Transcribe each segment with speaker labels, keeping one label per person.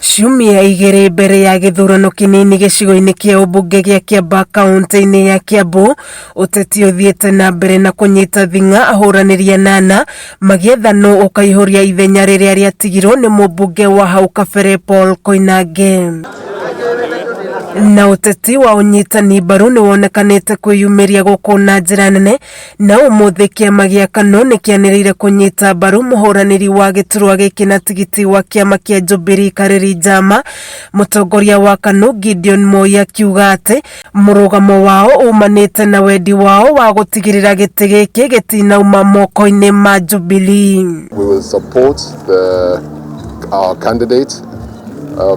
Speaker 1: Ciumia igĩrĩ mbere ya gĩthurano kĩnini gĩcigo-inĩ kĩa ũmbunge gĩa Kiambaa kaunti-inĩ ya Kiambu, ũteti ũthiĩte na mbere na kũnyita thing'a ahũranĩri anana magĩetha nũ ũkaihũria ithenya rĩrĩa rĩatigirwo nĩ mũmbunge wa hau kabere Paul Koinange. Na ũteti wa ũnyitani mbaru nĩ wonekanĩte kwĩyumĩria gũkũ na njĩra nene Na ũmũthĩ kĩama gĩa KANU nĩ kĩanĩrĩire kũnyita mbaru mũhũranĩri wa gĩturwa gĩkĩ na tigiti wa kĩama kĩa Jubilee Karĩri Njama. Mũtongoria wa KANU Gideon Moi akiuga atĩ mũrũgamo wao umanĩte na wendi wao wa gũtigĩrĩra gĩtĩ gĩkĩ gĩtinauma moko-inĩ ma Jubilee.
Speaker 2: We will support the, our candidate,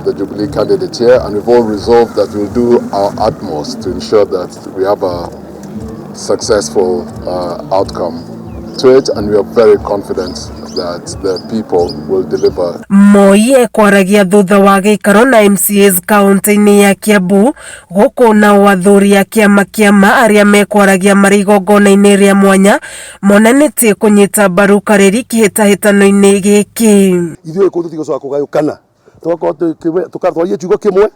Speaker 2: the Jubilee candidate here, and we've all resolved that we'll do our utmost to ensure that we have a successful outcome to it, and we are very confident that the people will deliver.
Speaker 1: Moi ekwaragia thutha wa gĩikaro na MCAs kaunti-inĩ ya Kiambu gũkũ nao athuri a kĩama kĩama arĩa mekwaragia marĩ igongona-inĩ rĩa mwanya monanĩtie kũnyita mbaru Karĩri kĩhĩtahĩtano-inĩ gĩkĩ.
Speaker 3: Ithuĩ gĩkũyũ tũtigũcoka kũgayũkana, tũgakorwo tũgatwaria kiugo kĩmwe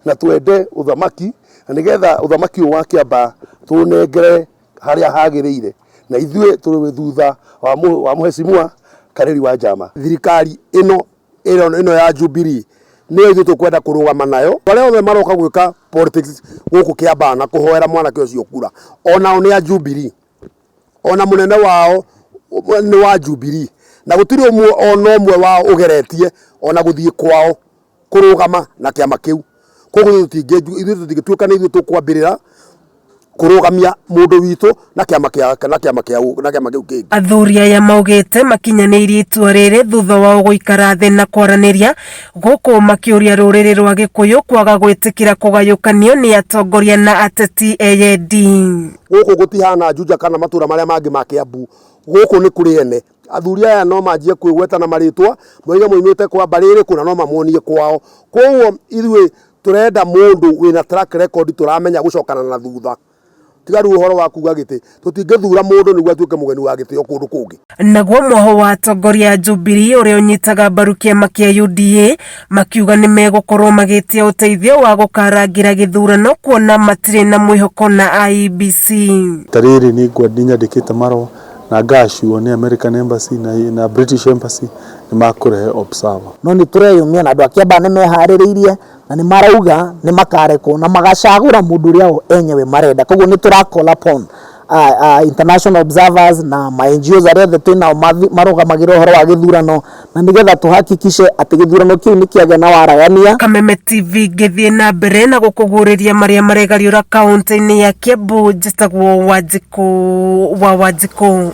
Speaker 3: na twende ũthamaki, na nĩgetha ũthamaki ũyũ wa Kĩambaa tũũnengere harĩa hagĩrĩire, na ithuĩ tũrĩ thutha wa mũhecimua Karĩri wa Njama. Thirikari ĩno ĩno ya Jubilee nĩyo ithuĩ tũkwenda kũrũgama nayo. Arĩa othe maroka gwĩka politics gũkũ Kĩambaa na kũhoera mwanake ũcio kura, onao nĩ a Jubilee, ona mũnene wao nĩ wa Jubilee, na gũtirĩ ũmwe ona ũmwe wao ũgeretie ona gũthiĩ kwao kũrũgama na kĩama kĩu. Koguo ithuĩ tũtingĩtuĩka nĩ ithuĩ tũkwambĩrĩra kũrũgamia mũndũ witũ na kĩama kĩa na kĩama kĩa na kĩama kĩu kĩngĩ.
Speaker 1: Athuri aya maugĩte makinyanĩirie itua rĩrĩ thutha wao gũikara thĩ na kwaranĩria gũkũ makĩũria rũrĩrĩ rwa Gĩkũyũ kwaga gwĩtĩkĩra kũgayũkanio nĩ atongoria na ateti eyendi.
Speaker 3: Gũkũ gũtihana Juja kana matũra marĩa mangĩ ma Kiambu, gũkũ nĩ kũrĩ ene. Athuri aya no manjie kwĩgweta na marĩtwa moige moimĩte kwa mbarĩ ĩrĩkũ na no mamuonie kwao. Koguo ithuĩ tũrenda mũndũ wĩna track record tũramenya gũcokana na thutha. Tiga rĩu ũhoro wa kuga gĩtĩ, tũtingĩthura mũndũ nĩguo atuĩke mũgeni wa gĩtĩo kũndũ kũngĩ.
Speaker 1: Naguo mwoho wa atongoria a Jubilee ũrĩa ũnyitaga mbaru kĩama kĩa UDA makiuga nĩ megũkorwo magĩtia ũteithio wa gũkarangĩra gĩthurano kuona matirĩ na mwĩhoko na IEBC.
Speaker 4: Ta rĩrĩ nĩ nyandĩkĩte marũa na ngaciwo nĩ American Embassy na British Embassy nĩ makũrehe observer.
Speaker 5: No nĩ tũreyũmia na andũ a Kiambaa nĩ meharĩrĩirie na nĩ marauga nĩ makarekwo na magacagũra mũndũ ũrĩa o enyewe marenda. Koguo nĩ tũra call upon international observers na ma NGOs arĩa othe twĩnao marũgamagĩrĩra ũhoro wa gĩthurano na nĩgetha tũhakikishe atĩ gĩthurano kĩu nĩ kĩagĩa na waragania.
Speaker 1: Kameme TV ngĩthiĩ na mbere na gũkũguũrĩria marĩa maregariũra kaunti-inĩ ya Kiambu. Njĩtagwo Wanjikũ wa Wanjikũ.